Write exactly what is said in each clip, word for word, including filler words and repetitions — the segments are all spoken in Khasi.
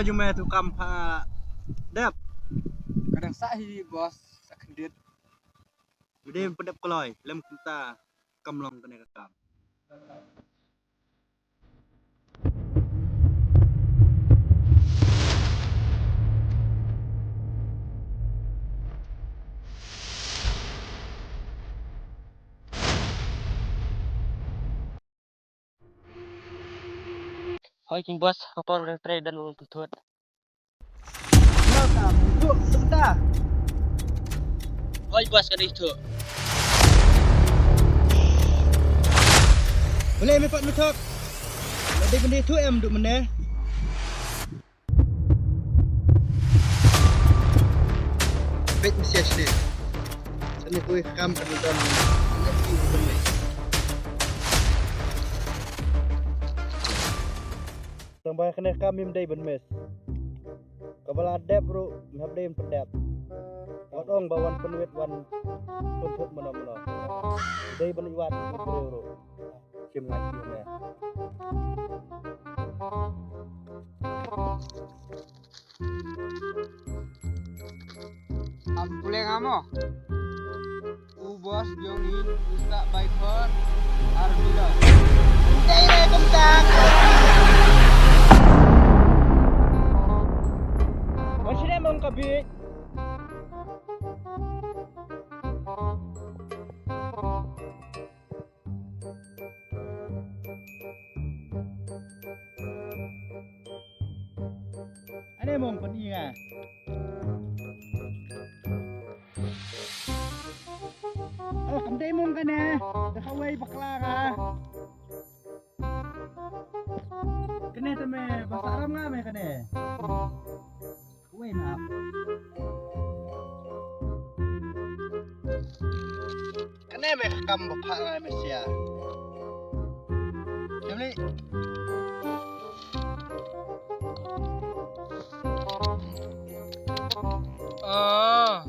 Ju me tu kam pha dep. Ka dang sah hi boss, sa khyndiat. Dei pha dep kloi, lem kumta kam long kane ka kam. Hoi king boss, ka por ka trei dan ul tutut. Hoi boss, ka dei tu. Boleh me pat me thok. Ka dei benda tu em duk mene. Peit mesias ni. Sani kui kam ka dei don. Tang ba kane kam mim dei ban mes. Ka ba la dep ruh, mem hap dei ban dep. Wat ong ba wan pynwit wan pynthut mano mano. Dei ban iwat briew ruh. Kim ngai kim ne. Am pule nga mo. U boss jong i u stah bai khor ar bilo. Dei re kumta. Wan sini mong ka bik. Ane mong kon i nga. Oh, kam dei mong kane. Da kawei bakla nga. Kane te me, ba sa ram nga me kane. Wei na. Kane me kam ba pha ngai me sia. Jemli. Ah.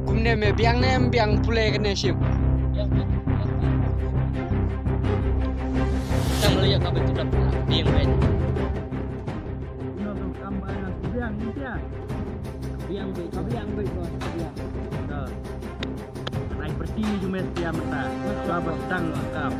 Kumne me biang ne em biang pule kane shim. Tang le ya ka betul dah biang ben. Uno kam kam ba na biang ni sia. Biang beit, biang beit ko, biang. Dah. Nai perti ju mes sia mata. Coba tang kam.